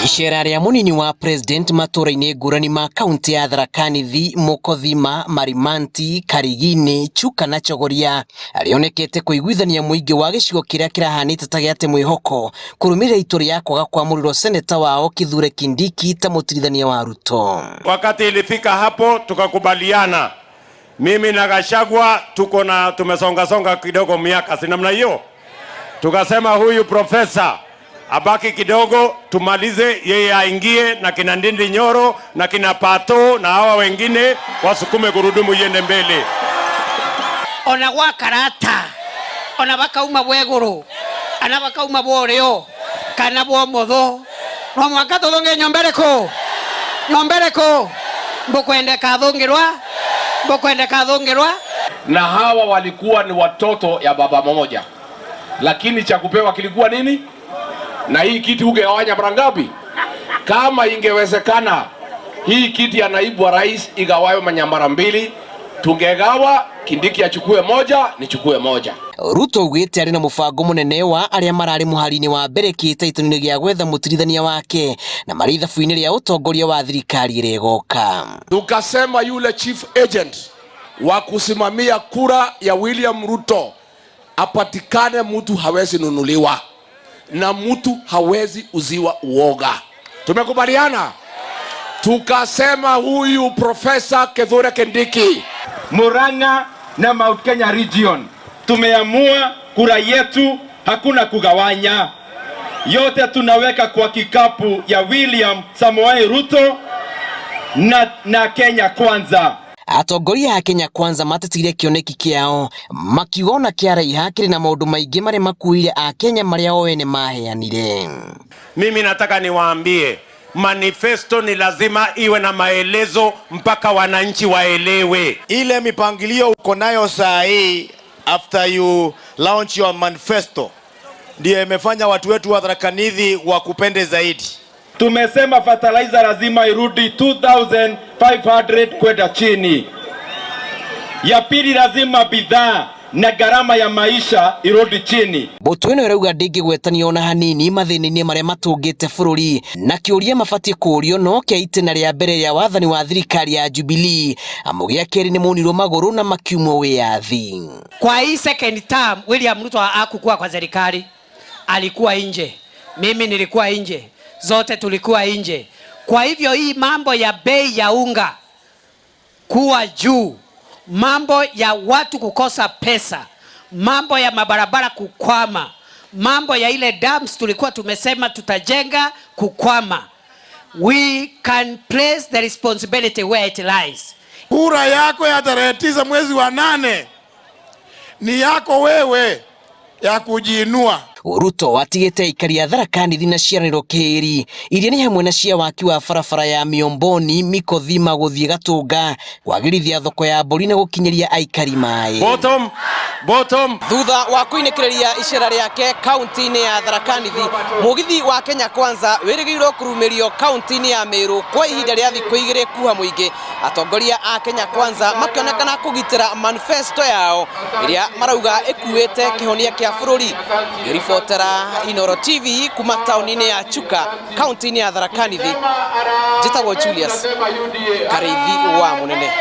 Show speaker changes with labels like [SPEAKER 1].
[SPEAKER 1] Icera rĩa mũnini wa president matũra-inĩ ngũrani ma kaunti ya Tharaka Nithi, Mũkothima, Marimanti, Karigini, Chuka na Chogoria rĩonekete kũiguithania mũingĩ wa gĩcigo kĩrĩa kĩrahanĩte ta gĩate mwĩhoko kũrũmĩrĩra itua rĩa kwaga kwamũrĩrwo seneta wao Kithure Kindiki ta mũtirithania wa Ruto.
[SPEAKER 2] Wakati ilifika hapo tukakubaliana, mimi na Gachagua tuko na tumesongasonga kidogo miaka, si namna hiyo? Tukasema huyu profesa abaki kidogo, tumalize, yeye aingie na kina Ndindi Nyoro na kina Pato na hawa wengine wasukume gurudumu iende mbele.
[SPEAKER 3] Ona gwa karata ona bakauma bwa iguru ana bakauma bwa urio kana bwa motho no mwaka tuthunge nyomba iriku, nyomba iriku mbukwendeka thungirwa, mbukwendeka thungirwa.
[SPEAKER 4] Na hawa walikuwa ni watoto ya baba mmoja, lakini cha kupewa kilikuwa nini? Na hii kiti ungegawanya mara ngapi? Kama ingewezekana hii kiti ya naibu wa rais igawawe manyambara mbili, tungegawa, Kindiki achukue moja, nichukue moja.
[SPEAKER 1] Ruto augĩte arĩ na mũbango mũnene wa arĩa mararĩ mũhari-inĩ wa mbere kĩhĩtahĩtano-inĩ gĩa gwetha mũtirithania wake na marĩ ithabu-inĩ rĩa ũtongoria wa thirikari ĩrĩa ĩgoka.
[SPEAKER 4] Tukasema yule chief agent wa kusimamia kura ya William Ruto apatikane, mtu hawezi nunuliwa na mtu hawezi uziwa uoga. Tumekubaliana, tukasema huyu Profesa Kithure Kindiki.
[SPEAKER 5] Murang'a na Mount Kenya region tumeamua kura yetu hakuna kugawanya, yote tunaweka kwa kikapu ya William Samoei Ruto na Kenya Kwanza.
[SPEAKER 1] Atongoria a Kenya Kwanza matetire kĩoneki kĩao makiuga ona kĩaraiha kĩrĩ na maũndũ maingĩ marĩa makuire akenya marĩa o ene maheanire.
[SPEAKER 2] Mimi nataka niwaambie, manifesto ni lazima iwe na maelezo mpaka wananchi waelewe.
[SPEAKER 6] Ile mipangilio uko nayo saa hii after you launch your manifesto ndiyo imefanya watu wetu wa Tharaka Nithi wakupende zaidi.
[SPEAKER 5] Tumesema fertilizer lazima irudi 2500 kwenda chini. Ya pili, lazima bidhaa na gharama ya maisha irudi chini.
[SPEAKER 1] Mbũtũ ĩno ĩrauga ndĩngĩgwetanio ona hanini mathĩna-inĩ marĩa matũngĩte bũrũri na kĩũria mabatiĩ kũũrio no kĩa itĩna rĩa mbere rĩa wathani wa thirikari ya Jubilee, amu gĩa kerĩ nĩ monirwo magũrũ na makiumwo wĩyathi.
[SPEAKER 3] Kwa hii second term William Ruto hakukuwa kwa serikali, alikuwa nje, mimi nilikuwa nje, zote tulikuwa nje. Kwa hivyo hii mambo ya bei ya unga kuwa juu, mambo ya watu kukosa pesa, mambo ya mabarabara kukwama, mambo ya ile dams tulikuwa tumesema tutajenga kukwama. We can place the responsibility where it lies.
[SPEAKER 7] Kura yako ya tarehe 9 mwezi wa 8 ni yako wewe ya kujiinua.
[SPEAKER 1] Ruto atigĩte aikari a Tharaka Nithi na ciaranĩro kĩĩri iria nĩ hamwe na cia waki wa barabara ya Miomboni Mikothima gũthiĩ Gatunga, kwagĩrithia thoko ya mbũri na gũkinyĩria aikari maĩ.
[SPEAKER 2] Bottom, bottom.
[SPEAKER 1] Thutha wa kũinĩkĩrĩria icera rĩake kaunti-inĩ ya Tharaka Nithi, mũgithi wa Kenya Kwanza wĩrĩgĩrĩirwo kũrumĩrio kaunti-inĩ ya Meru kwa ihinda rĩa thikũ 2 kuha mũingĩ. Atongoria a Kenya Kwanza makĩonekana kũgitĩra manifesto yao ĩrĩa marauga ĩkuĩte kĩhonia kĩa bũrũri. Ngĩribotera Inooro TV kuma taũni-inĩ ya Chuka, kaunti-inĩ ya Tharaka Nithi, njĩtagwo Julius Karĩithi wa Mũnene.